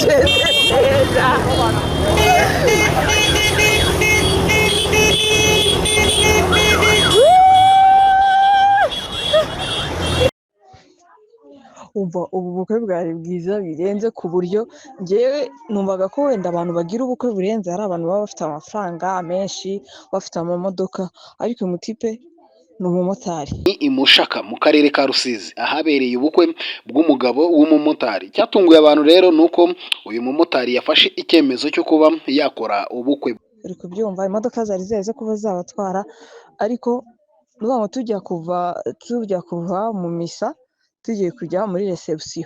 Mugende neza. Umva, ubu bukwe bwari bwiza birenze, ku buryo ngewe numvaga ko wenda abantu bagira ubukwe burenze ari abantu baba bafite amafaranga menshi, bafite amamodoka, ariko uyu mutipe ni umumotari. Ni i Mushaka mu karere ka Rusizi, ahabereye ubukwe bw'umugabo w'umumotari. Icyatunguye abantu rero ni uko uyu mumotari yafashe icyemezo cyo kuba yakora ubukwe. Uri kubyumva, imodoka zari zihari zo kuba zabatwara, ariko ni ukuvuga ngo tujya kuva mu misa, tugiye kujya muri reception,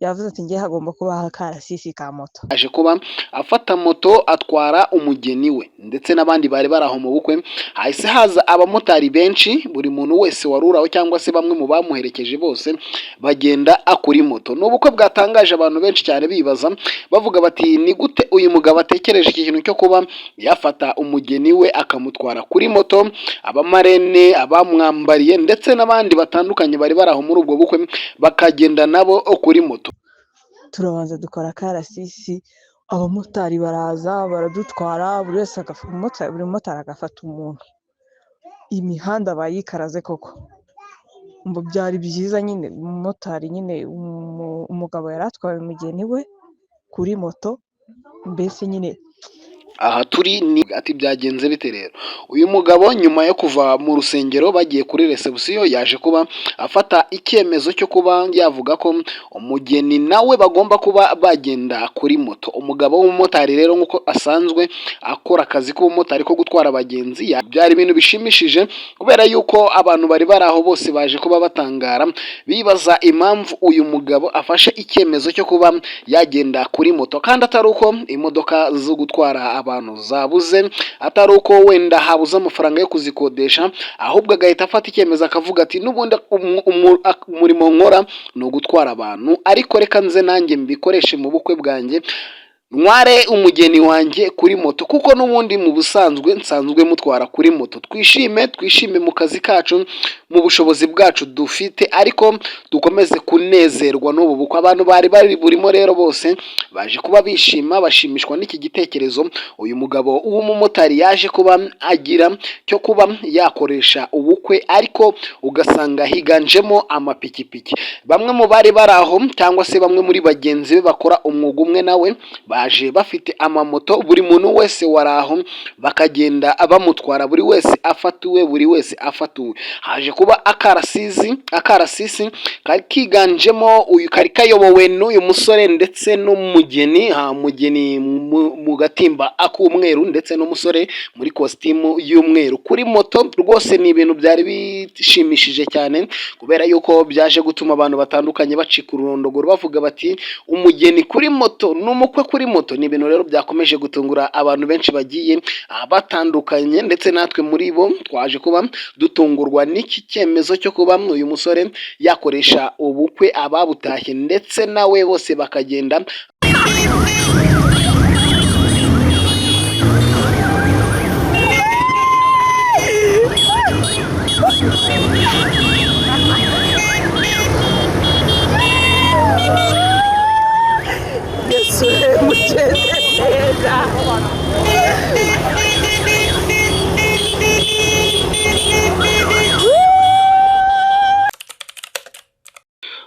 yavuze ati: "Ngewe hagomba kubaho akarasisi ka moto." Aje kuba afata moto, atwara umugeni we ndetse n'abandi bari bari aho mu bukwe. Hahise haza abamotari benshi, buri muntu wese wari uri aho cyangwa se bamwe mu bamuherekeje bose bagenda kuri moto. Ni ubukwe bwatangaje abantu benshi cyane, bibaza bavuga bati: "Ni gute uyu mugabo atekereje iki kintu cyo kuba yafata umugeni we akamutwara kuri moto?" Abamarene, abamwambariye ndetse n'abandi batandukanye bari bari aho muri ubwo bukwe bakagenda nabo kuri moto. Turabanza dukora akarasisi, abamotari baraza baradutwara, buri wese buri mumotari agafata umuntu. Imihanda bayikaraze koko. Umva, byari byiza nyine. Umumotari nyine, umugabo yari atwaye umugeni we kuri moto, mbese nyine. Aha turi ni ati: "Byagenze bite rero?" Uyu mugabo nyuma yo kuva mu rusengero bagiye kuri reception, yaje kuba afata icyemezo cyo kuba yavuga ko umugeni nawe bagomba kuba bagenda kuri moto. Umugabo w'umumotari rero, nk'uko asanzwe akora akazi k'ubumotari ko gutwara abagenzi, byari ibintu bishimishije kubera yuko abantu bari bari aho bose baje kuba batangara, bibaza impamvu uyu mugabo afashe icyemezo cyo kuba yagenda kuri moto, kandi atari uko imodoka zo gutwara abantu zabuze, atari uko wenda habuze amafaranga yo kuzikodesha, ahubwo agahita afata icyemezo akavuga ati: "N'ubundi umurimo nkora ni ugutwara abantu, ariko reka nze nanjye mbikoreshe mu bukwe bwanjye, ntware umugeni wanjye kuri moto, kuko n'ubundi mu busanzwe nsanzwe mutwara kuri moto. Twishime, twishime mu kazi kacu, mu bushobozi bwacu dufite, ariko dukomeze kunezerwa n'ubu bukwe." Abantu bari bari burimo rero bose baje kuba bishima, bashimishwa n'iki gitekerezo uyu mugabo w'umumotari yaje kuba agira cyo kuba yakoresha ubukwe, ariko ugasanga higanjemo amapikipiki. Bamwe mu bari bari aho cyangwa se bamwe muri bagenzi be bakora umwuga umwe nawe baje bafite amamoto, buri muntu wese wari aho bakagenda bamutwara, buri wese afatiwe, buri wese afatiwe. Haje kuba akarasisi kari kiganjemo uyu, kari kayobowe n'uyu musore ndetse n'umugeni, ha mugeni mu gatimba ak'umweru ndetse n'umusore muri kositimu y'umweru kuri moto. Rwose ni ibintu byari bishimishije cyane kubera yuko byaje gutuma abantu batandukanye bacika ururondogoro, bavuga bati: "Umugeni kuri moto n'umukwe kuri moto." Ni ibintu rero byakomeje gutungura abantu benshi bagiye batandukanye, ndetse natwe muri bo twaje kuba dutungurwa n'iki cyemezo cyo kuba uyu musore yakoresha ubukwe, ababutashye ndetse nawe bose bakagenda. Yesu, mugende neza.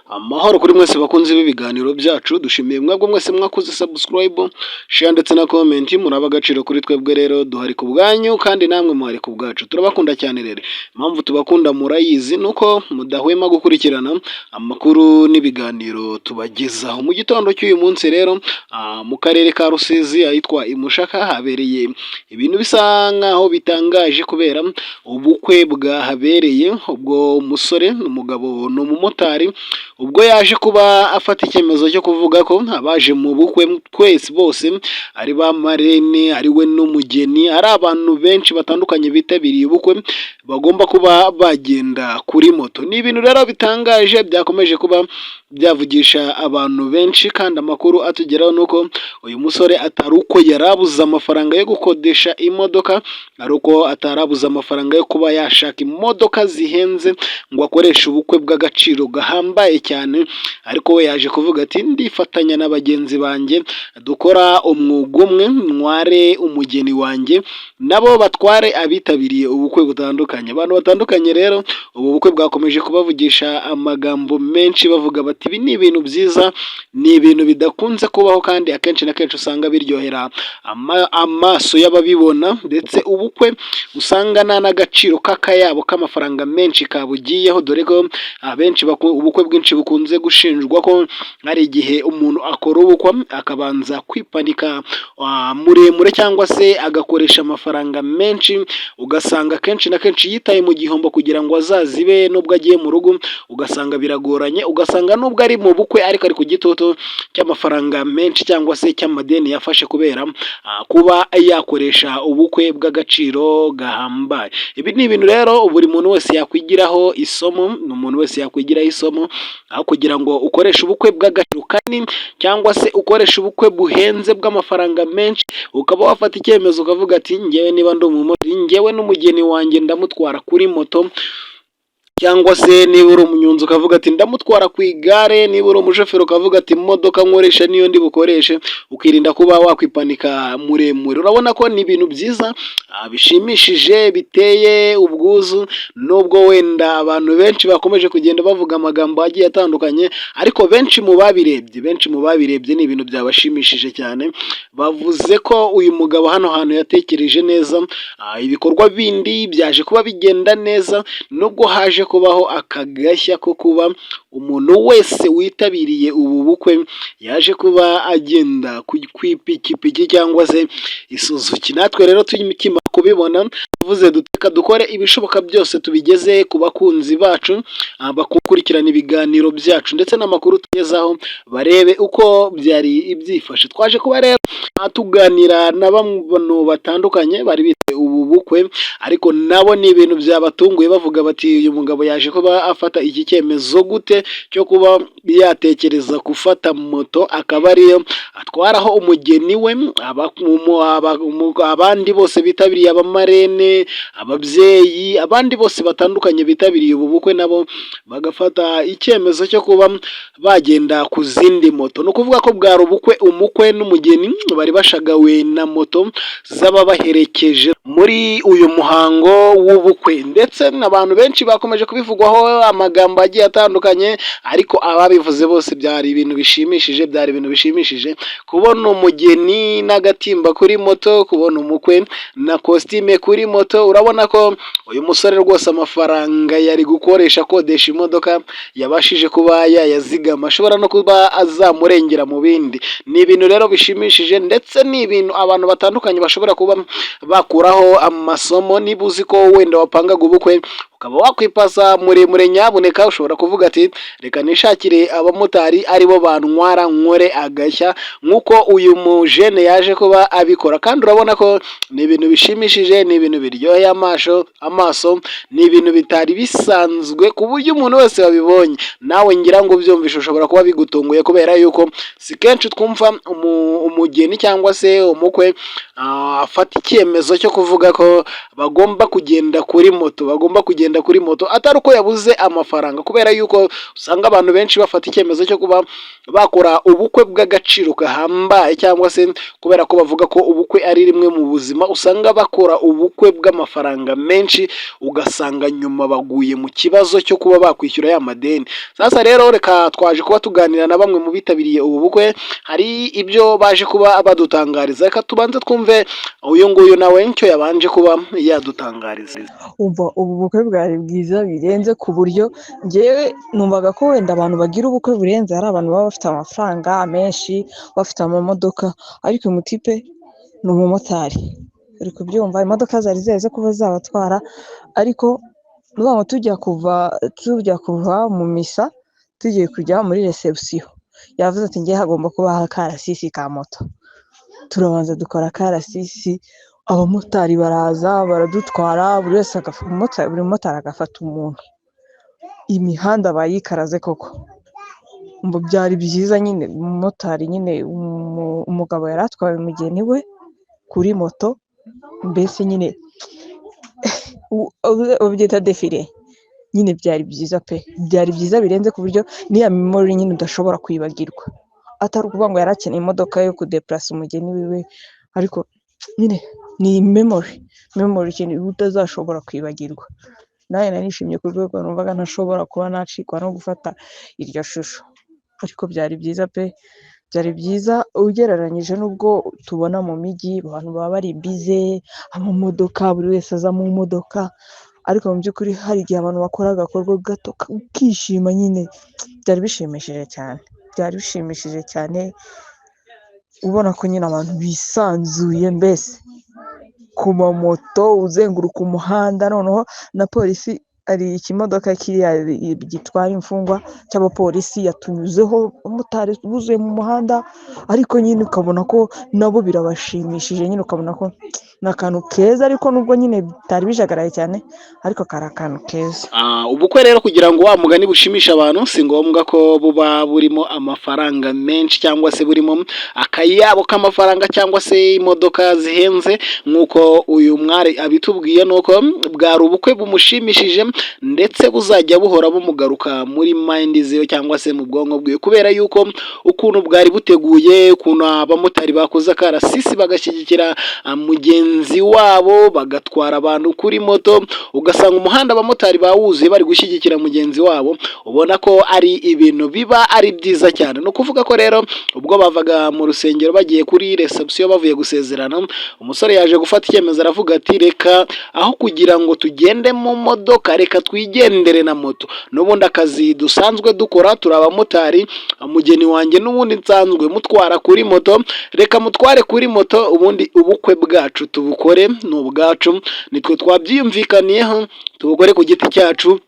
Amahoro kuri mwese bakunzi b'ibiganiro byacu. Dushimiye mwebwe mwese mwakoze subscribe, share ndetse na comment. Muraba agaciro kuri twebwe. Rero duhari ku bwanyu kandi namwe muhari ku bwacu. Turabakunda cyane. Rero impamvu tubakunda murayizi, nuko mudahwema gukurikirana amakuru n'ibiganiro tubagezaho. Mu gitondo cy'uyu munsi rero, mu karere ka Rusizi ahitwa i Mushaka habereye ibintu bisa nkaho bitangaje kubera ubukwe bwahabereye. Ubwo umusore, umugabo, ni umumotari, ubwo yaje kuba afata icyemezo cyo kuvuga ko abaje mu bukwe twese bose ari ba marene, ari we n'umugeni, ari abantu benshi batandukanye bitabiriye ubukwe, bagomba kuba bagenda kuri moto. Ni ibintu rero bitangaje byakomeje kuba byavugisha abantu benshi, kandi amakuru atugeraho ni uko uyu musore atari uko yari abuze amafaranga yo gukodesha imodoka, ari uko atari abuze amafaranga yo kuba yashaka imodoka zihenze ngo akoreshe ubukwe bw'agaciro gahambaye cyane, ariko we yaje kuvuga ati ndifatanya na bagenzi banjye dukora umwuga umwe, ntware umugeni wanjye nabo batware abitabiriye ubukwe butandukanye. Abantu batandukanye rero ubu bukwe bwakomeje kubavugisha amagambo menshi, bavuga bati ibi ni ibintu byiza, ni ibintu bidakunze kubaho kandi akenshi na kenshi usanga biryohera amaso y'ababibona, ndetse ubukwe usanga nta n'agaciro k'akayabo k'amafaranga menshi kabugiyeho, dore ko abenshi ubukwe bwinshi bukunze gushinjwa ko hari igihe umuntu akora ubukwe akabanza kwipanika muremure cyangwa se agakoresha amafaranga menshi, ugasanga akenshi na kenshi yitaye mu gihombo kugira ngo azazibe nubwo agiye mu rugo, ugasanga biragoranye, ugasanga nubwo ari mu bukwe ariko ari ku gitutu cy'amafaranga menshi cyangwa se cy'amadeni yafashe kubera kuba yakoresha ubukwe bw'agaciro gahambaye. Ibi ni ibintu rero buri muntu wese yakwigiraho isomo, ni umuntu wese yakwigiraho isomo, aho kugira ngo ukoreshe ubukwe bw'agaciro kanini cyangwa se ukoreshe ubukwe buhenze bw'amafaranga menshi, ukaba wafata icyemezo ukavuga ati njyewe niba ndi umumotari, njyewe n'umugeni wanjye ndamutwara kuri moto, cyangwa se niba uri umunyonzi ukavuga ati ndamutwara ku igare, niba uri umushoferi ukavuga ati imodoka nkoresha niyo ndi bukoreshe, ukirinda kuba wakwipanika muremure. Urabona ko ni ibintu byiza bishimishije biteye ubwuzu, nubwo wenda abantu benshi bakomeje kugenda bavuga amagambo agiye atandukanye, ariko benshi mu babirebye, benshi mu babirebye ni ibintu byabashimishije cyane, bavuze ko uyu mugabo hano hantu yatekereje neza, ibikorwa bindi byaje kuba bigenda neza, nubwo haje kubaho akagashya ko kuba umuntu wese witabiriye ubu bukwe yaje kuba agenda ku ipikipiki cyangwa se isuzuki. Natwe rero tukimara kubibona tuvuze reka dukore ibishoboka byose tubigeze ku bakunzi bacu bakurikirana ibiganiro byacu ndetse n'amakuru tugezaho, barebe uko byari byifashe. Twaje kuba rero tuganira na bamwe batandukanye bari biteze ubu bukwe, ariko nabo ni ibintu byabatunguye bavuga bati uyu mugabo yaje kuba afata iki cyemezo gute cyo kuba yatekereza gufata moto akaba ariyo atwaraho umugeni we, abandi bose bitabiriye, abamarene, ababyeyi, abandi bose batandukanye bitabiriye ubu bukwe nabo bagafata icyemezo cyo kuba bagenda ku zindi moto. Ni ukuvuga ko bwari ubukwe, umukwe n'umugeni bari bashagawe na moto z'ababaherekeje muri uyu muhango w'ubukwe, ndetse abantu benshi bakomeje kubivugwaho amagambo agiye atandukanye, ariko ababivuze bose byari ibintu bishimishije, byari ibintu bishimishije kubona umugeni n'agatimba kuri moto, kubona umukwe na kositime kuri moto. Urabona ko uyu musore rwose amafaranga yari gukoresha akodesha imodoka yabashije kuba yayazigama, ashobora no kuba azamurengera mu bindi. Ni ibintu rero bishimishije, ndetse ni ibintu abantu batandukanye bashobora kuba bakuraho amasomo. Niba uzi ko wenda wapangaga ubukwe ukaba wakwipasa muremure, nyabuneka ushobora kuvuga ati reka nishakire abamotari aribo bantwara nkore agashya, nk'uko uyu mujene yaje kuba abikora. Kandi urabona ko ni ibintu bishimishije, ni ibintu biryoheye amaso, ni ibintu bitari bisanzwe ku buryo umuntu wese wabibonye, nawe ngira ngo ubyumvishe ushobora kuba bigutunguye, kubera yuko si kenshi twumva umugeni cyangwa se umukwe afata icyemezo cyo kuvuga ko bagomba kugenda kuri moto, bagomba kugenda kuri moto atari uko yabuze amafaranga, kubera yuko usanga abantu benshi bafata icyemezo cyo kuba bakora ubukwe bw'agaciro gahambaye, cyangwa se kubera ko bavuga ko ubukwe ari rimwe mu buzima, usanga bakora ubukwe bw'amafaranga menshi, ugasanga nyuma baguye mu kibazo cyo kuba bakwishyura ya madeni. Sasa rero reka twaje kuba tuganira na bamwe mu bitabiriye ubu bukwe, hari ibyo baje kuba badutangariza. Reka tubanze twumve uyu nguyu nawe icyo yabanje kuba yadutangariza. Umva, ubu bukwe bwari bwiza birenze, ku buryo njyewe numvaga ko wenda abantu bagira ubukwe burenze ari abantu baba bafite amafaranga menshi, bafite amamodoka, ariko uyu mutipe ni umumotari, uri kubyumva, imodoka zari zihari zo kuba zabatwara, ariko ni ukuvuga ngo tujya kuva mu misa tugiye kujya muri reception, yavuze ati njye hagomba kubaho akarasisi ka moto. Turabanza dukora akarasisi, abamotari baraza baradutwara, buri wese buri mumotari agafata umuntu. Imihanda bayikaraze koko. Umva, byari byiza nyine. Umumotari nyine, umugabo yari atwaye umugeni we kuri moto, mbese nyine babyita défilé nyine. Byari byiza pe, byari byiza birenze, ku buryo n'iya memory nyine udashobora kwibagirwa. Atari ukuvuga ngo yari akeneye imodoka yo kudeplasa umugeni wiwe, ariko nyine ni memory, ikintu utazashobora kwibagirwa. Nanjye narishimye ku rwego numvaga ntashobora kuba nacikwa no gufata iryo shusho. Ariko byari byiza pe, byari byiza ugereranyije n'ubwo tubona mu mijyi. Abantu baba bari busy, amamodoka, buri wese aza mu modoka, ariko mu by'ukuri hari igihe abantu bakora agakorwa gato ukishima nyine. Byari bishimishije cyane, byari bishimishije cyane, ubona ko nyine abantu bisanzuye mbese ku mamoto, uzenguruka umuhanda. Noneho na polisi, hari ikimodoka kiriya gitwara imfungwa cy'abapolisi, yatunyuzeho, abamotari buzuye mu muhanda, ariko nyine ukabona ko nabo birabashimishije nyine, ukabona ko ni akantu keza, ariko nubwo nyine bitari bijagaraye cyane, ariko kari akantu keza. Ubukwe rero, kugira ngo wa mugani bushimishe abantu, si ngombwa ko buba burimo amafaranga menshi cyangwa se burimo akayabo k'amafaranga cyangwa se imodoka zihenze. Nk'uko uyu mwari abitubwiye, nuko bwari ubukwe bumushimishije, ndetse buzajya buhora bumugaruka muri mind ziwe cyangwa se mu bwonko bwiwe, kubera yuko ukuntu bwari buteguye, ukuntu abamotari bakoze akarasisi, bagashyigikira mugenzi wabo, bagatwara abantu kuri moto, ugasanga umuhanda abamotari bawuzuye bari gushyigikira mugenzi wabo, ubona ko ari ibintu biba ari byiza cyane. Ni ukuvuga ko rero ubwo bavaga mu rusengero bagiye kuri reception, bavuye gusezerana, umusore yaje gufata icyemezo, aravuga ati: "Reka, aho kugira ngo tugende mu modoka, reka twigendere na moto. N'ubundi akazi dusanzwe dukora, turi abamotari, umugeni wanjye n'ubundi nsanzwe mutwara kuri moto, reka mutware kuri moto, ubundi ubukwe bwacu tubukore, ni ubwacu, nitwe twabyiyumvikaniyeho, tubukore ku giti cyacu,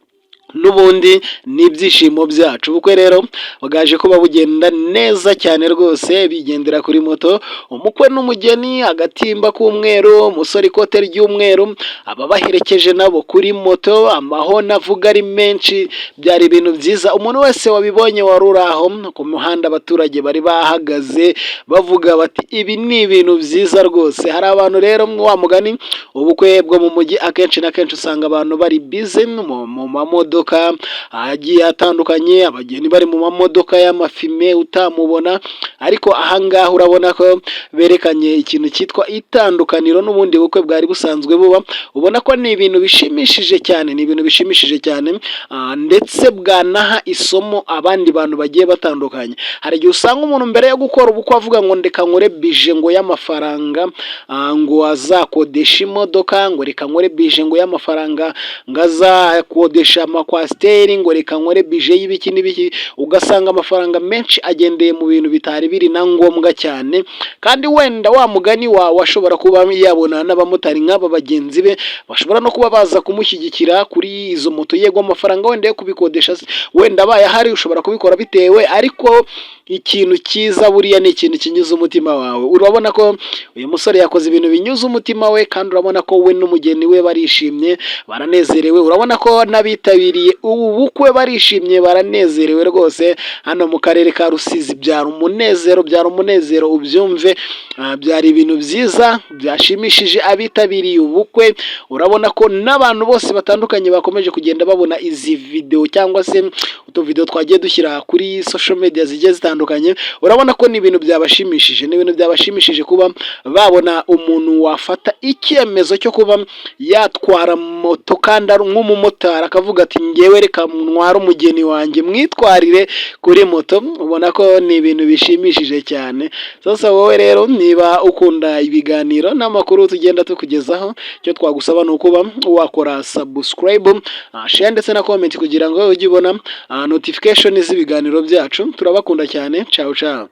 n'ubundi ni ibyishimo byacu." Ubukwe rero bwaje kuba bugenda neza cyane rwose, bigendera kuri moto, umukwe n'umugeni, agatimba k'umweru, umusore ikote ry'umweru, ababaherekeje nabo kuri moto, amahoni avuga ari menshi. Byari ibintu byiza. Umuntu wese wabibonye wari uri aho ku muhanda, abaturage bari bahagaze bavuga bati: "Ibi ni ibintu byiza rwose." Hari abantu rero, wa mugani, ubukwe bwo mu mujyi akenshi na kenshi usanga abantu bari busy mu mamodoka agiye atandukanye, abageni bari mu mamodoka y'amafime utamubona, ariko ahangaha urabona ko berekanye ikintu cyitwa itandukaniro n'ubundi bukwe bwari busanzwe buba. Ubona ko ni ibintu bishimishije cyane, ni ibintu bishimishije cyane, ndetse bwanaha isomo abandi bantu bagiye batandukanye. Hari igihe usanga umuntu mbere yo gukora ubukwe avuga ngo: "Ndeka nkore budget ngo y'amafaranga ngo azakodesha imodoka, ngo reka nkore budget ngo y'amafaranga ngo azakodesha amacoaster, ngo reka nkore budget y'ibiki n'ibiki." Ugasanga amafaranga menshi agendeye mu bintu bitari biri na ngombwa cyane, kandi wenda wa mugani wawe ashobora kuba yabona n'abamotari nk'aba bagenzi be bashobora no kuba baza kumushyigikira kuri izo moto. Yego, amafaranga wenda yo kubikodesha wenda abaye ahari ushobora kubikora bitewe, ariko ikintu cyiza buriya ni ikintu kinyuze umutima wawe. Urabona ko uyu musore yakoze ibintu binyuze umutima we, kandi urabona ko we n'umugeni we barishimye, baranezerewe. Urabona ko n'abitabiriye ubu bukwe barishimye, baranezerewe rwose. Hano mu karere ka Rusizi byari umunezero, byari umunezero, ubyumve. Byari ibintu byiza byashimishije abitabiriye ubukwe. Urabona ko n'abantu bose batandukanye bakomeje kugenda babona izi videwo cyangwa se utuvidewo twagiye dushyira kuri social media zigiye zitandukanye, urabona ko ni ibintu byabashimishije, ni ibintu byabashimishije kuba babona umuntu wafata icyemezo cyo kuba yatwara moto, kandi ari nk'umumotari, akavuga ati: "Ngewe reka ntware umugeni wanjye mwitwarire kuri moto." Ubona ko ni ibintu bishimishije cyane. Sasa wowe rero, niba ukunda ibiganiro n'amakuru tugenda tukugezaho, icyo twagusaba ni ukuba wakora subscribe, share ndetse na comment, kugira ngo ujye ubona notification z'ibiganiro byacu. Turabakunda cyane. Ciao ciao.